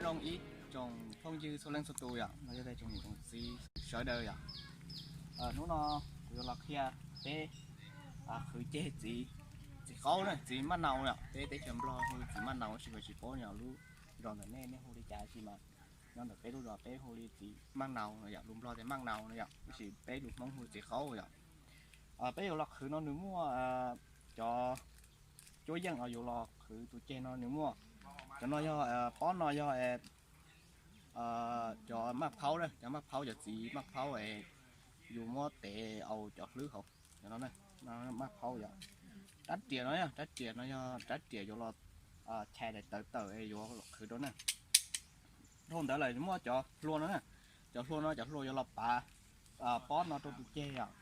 Ib tsoom phooj ywg txhua leej txhua tus yom, los yog tias tsoom niam tsoom txiv sawv daws yom. Hnub no kuv yuav los qhia peb qhwv ceg txiv, txiv qaub na, txiv maj nau yom. Peb teb chaws Nplog hu txiv maj nau, tab sis kuv tsis paub nyob lub zos ntawm nej, nej hu li cas, tab sis mas nyob ntawm peb lub zos peb hu li txiv maj nau no yom, lus Nplog tias maj nau no yom, tab sis peb lus Hmoob hu txiv qaub yom. Peb yuav los qhwv no nws muaj cov cuab yeej uas yuav los qhwv tus ceg no nws muaj, cov no yog, pob no yog cov maj phaub na, cov maj phaub, cov txiv maj phaub es yus muab tev aus cov hlwb hauv, cov no maj phaub yom. Rab riam no, rab riam no yog rab riam yuav los chais daim tawv tawm es yuav los qhwv rau na. Dhau ntawd lawm muaj cov hlua no na, cov hlua no cov hlua yuav los pav pob no rau tus ceg yom.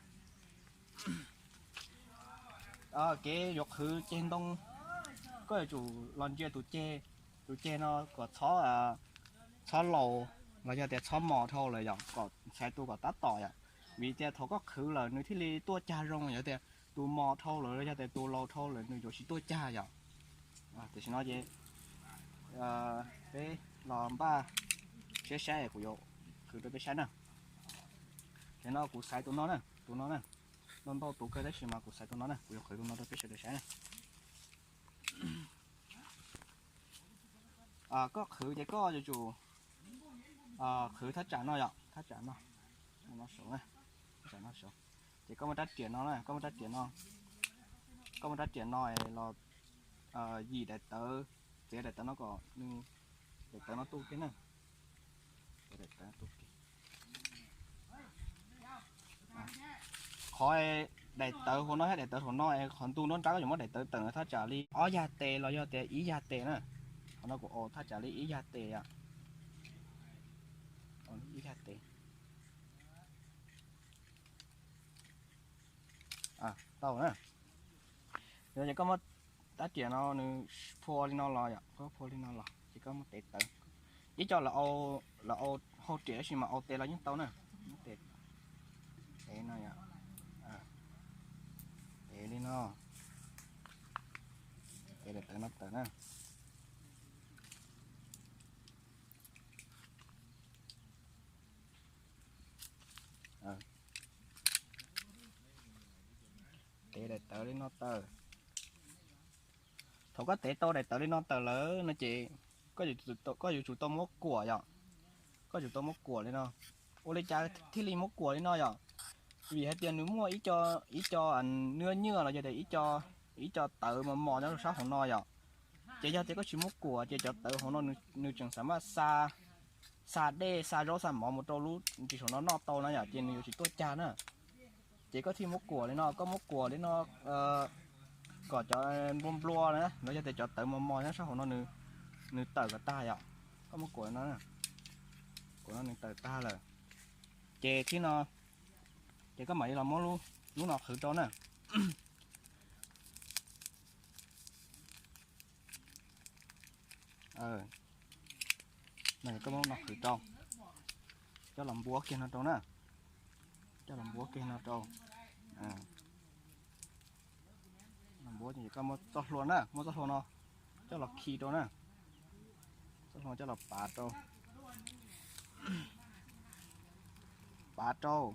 Kev yuav qhwv ceg ntoo, koj yuav tsum los ntsia tus ceg, tus ceg no kom txhob, txhob laus los yog tias txhob mos dhau lawm yom, kom ntxhais tus kom tab tom yom. Vim tias thaum koj qhwv lawm nws thiaj li tuaj cag zoo, yog tias tus mos dhau lawm los yog tias tus laus dhau lawm nws yuav tsis tuaj cag yom. Tam sim no ces peb los npaj siab saib, kuv yuav qhwv rau peb saib na. Tam no kuv xaiv tus no na, tus no na, ntau ntau tus kawg tab sis mas kuv xaiv tus no na, kuv yuav qhwv tus no rau peb sawv daws saib na. Koj qhwv ces koj yuav tsum qhwv thaj tsam no yom, thaj tsam no, no saud, thaj tsam no saud. Ces koj muaj rab riam no na, koj muaj rab riam no, koj muaj rab riam no los yim daim tawv, txiav daim tawv no kom nws, daim tawv no tu kiag na. Qhov daim tawv hauv no thiab daim tawv hauv no es qhov ntu nruab nrab koj yuav muab daim tawv tawm thaj tsam li ob yag tes los yog tias ib yag tes na. Qhov no kuv ua thaj tsam li ib yag tes yom. Ib yag tes. Tau na. Yog ces koj muab rab riam no nws phua li no los yom, phua li no los ces koj muab tev tawv. Ib co lawv au hau riam tab sis mas au tes los yeej tau na. Muab tes, tev no yom, tev li no, tev daim tawv no tawm na. Tev daim tawv li no tawm. Thaum koj tev tau daim tawv li no tawm lawm no ces koj yuav tsum tau muab kuam yom. Koj yuav tsum tau muab kuam li no. Ua li cas thiaj li muab kuam li no yom? Vim hais tias nws muaj ib co, ib co nws nyuaj los yog tias ib co tawv mos mos nyob rau sab hauv no yom. Ces yog tias koj tsis muab kuam ces cov tawv hauv no nws tseem xav maj xa, xa dej xa zaub xa mov mus rau lub ntsis saum no noj tau na yom, ces nws yuav tsis tuaj cag na. Ces koj thiaj muab kuam li no, koj muab kuam li no kom cov nplua nplua na, los yog tias cov tawv mos mos nyob sab hauv no nws tawm kom tag yom. Koj muab kuam li no, kuam no nws tawm tag lawm. Ces thib no, ces koj mam li los muab lub no qhwv rau na. Koj muab no qhwv rau, coj los npuab kiag no rau na, coj los npuab kiag no rau. Npuab ces koj muab txoj hlua na, muab txoj hlua no coj los khi rau na, txoj hlua coj los pav rau, pav rau.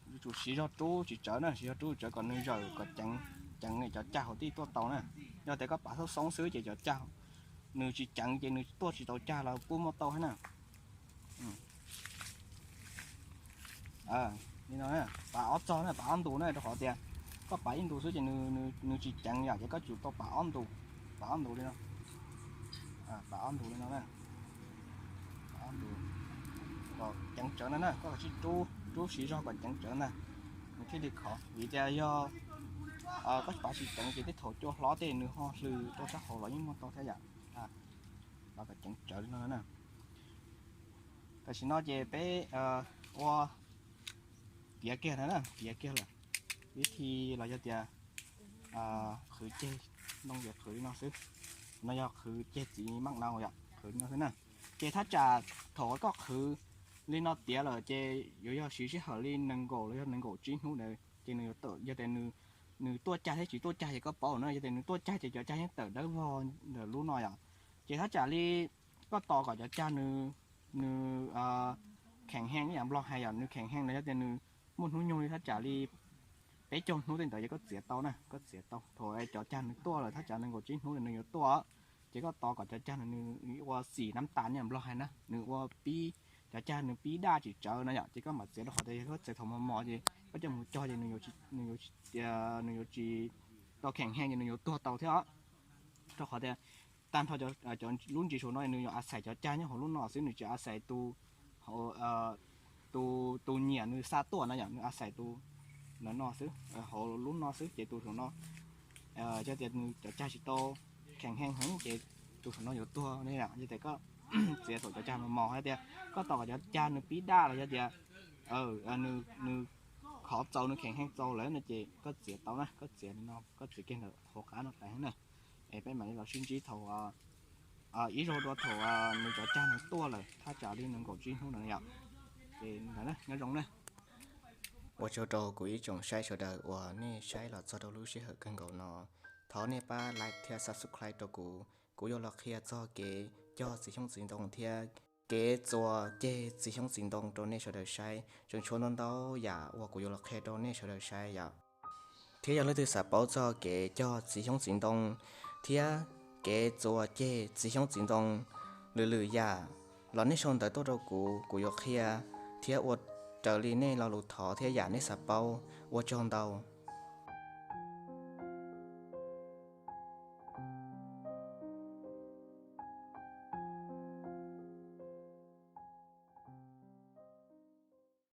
Yuav tsum siv zog rub tsis tsawv na, siv zog rub tsis tsawv kom nws zawm kom ceev, ceev cov cag hauv tij tuaj tau na. Yog tias koj pav xoob xoob xwb ces cov cag nws tsis ceev ces nws tuaj tsis tau cag los kuj muaj tau thiab na. Li no, pav ob txog na, pav ob ntus na, rau qhov tias koj pav ib ntus xwb ces nws tsis ceev yom, ces koj tsum tau pav ob ntus, pav ob ntus li no, pav ob ntus li no na, pav ob ntus kom ceev tsawv na na, koj tsij rub, rub siv zog kom ceev tsawv na, nws thiaj li khov. Vim tias yog koj pav tsis ceev ces tej thaum cua hlob tej nws ho hlws rau sab hauv los yeej muaj tau thiab yom. Pav kom ceev tsawv li no na. Tam sim no ces peb ua tiav kiag na, tiav kiag lawm. Vib thi los yog tias qhwv ceg ntoo ces qhwv li no xwb. No yog qhwv ceg txiv maj nau yom, qhwv li no xwb na. Ces thaj tsam thaum koj qhwv li no tiav lawm ces yuav yog siv sij hawm li nees nkaum los yog nees nkaum tsib hnub ntawd ces nws, yog tias nws tuaj cag thiab tsis tuaj cag ces koj paub na. Yog tias nws tuaj cag ces cov cag yeej tawm dawb vog ntawm lub no yom. Ces thaj tsam li Koj tos kom cov cag nws, nws kheem heej, ib yam Nplog hais yom, nws kheem heej los yog tias nws muaj hnub nyoog li thaj tsam li peb caug hnub tej ntawd ces koj txiav tau na, koj txiav tau. Thaum cov cag nws tuaj lawm thaj tsam nees nkaum tsib hnub nws yuav tuaj, ces koj tos kom cov cag nws ua xim nab tas, ib yam Nplog hais na, nws ua pib, cov cag nws pib daj tsis tsawv no yom, ces koj mam txiav, rau qhov tias yog koj txiav thaum mos mos ces koj coj mus cog ces nws yuav tsis tau kheem heej ces nws yuav tuag tau thiab os. Rau qhov tias tag nrho cov lub ntsis saum no nws yuav a xais cov cag nyob hauv lub no xwb, nws tsis a xais tus, tus, tus nyiam nws xa tuaj no yom, nws a xais tus no xwb, hauv lub no xwb, ces tus saum no, yog tias nws cov cag tsis tau kheem heej heev ces tus saum no yuav tuag ne. Yog tias koj txiav thaum cov cag mos mos, yog tias koj tos kom cov cag nws pib daj los yog tias nws khov txaus, nws kheem heej txaus lawm no ces koj txiav tau na, koj txiav no, koj txiav kiag ntawm hauv qab no tas na. Es peb mam li los sib ntsib thaum ib zaug dua thaum nws cov cag nws tuaj lawm thaj tsam li nees nkaum tsib hnub no yom. Ces ntawd na, nyob zoo na. Ua tsaug rau kuv ib tsoom saib sawv daws uas nej saib los txog rau lub sij hawm kawg nkaus no. Thov nej pab like thiab subscribe rau kuv, kuv yuav los qhia txog kev cog txiv xyoob txiv ntoo thiab kev txua ceg txiv xyoob txiv ntoo rau nej sawv daws saib. Tseem tshuav ntau ntau yam uas kuv yuav los qhia rau nej sawv daws saib yom. Thiab yog leej twg xav paub txog kev cog txiv xyoob txiv ntoo thiab kev txua ceg txiv xyoob txiv ntoo lwm lwm yam los nej sau ntawv tuaj rau kuv, kuv yuav qhia thiab ua raws li nej lo lus thov thiab yam nej xav paub. Ua tsaug ntau.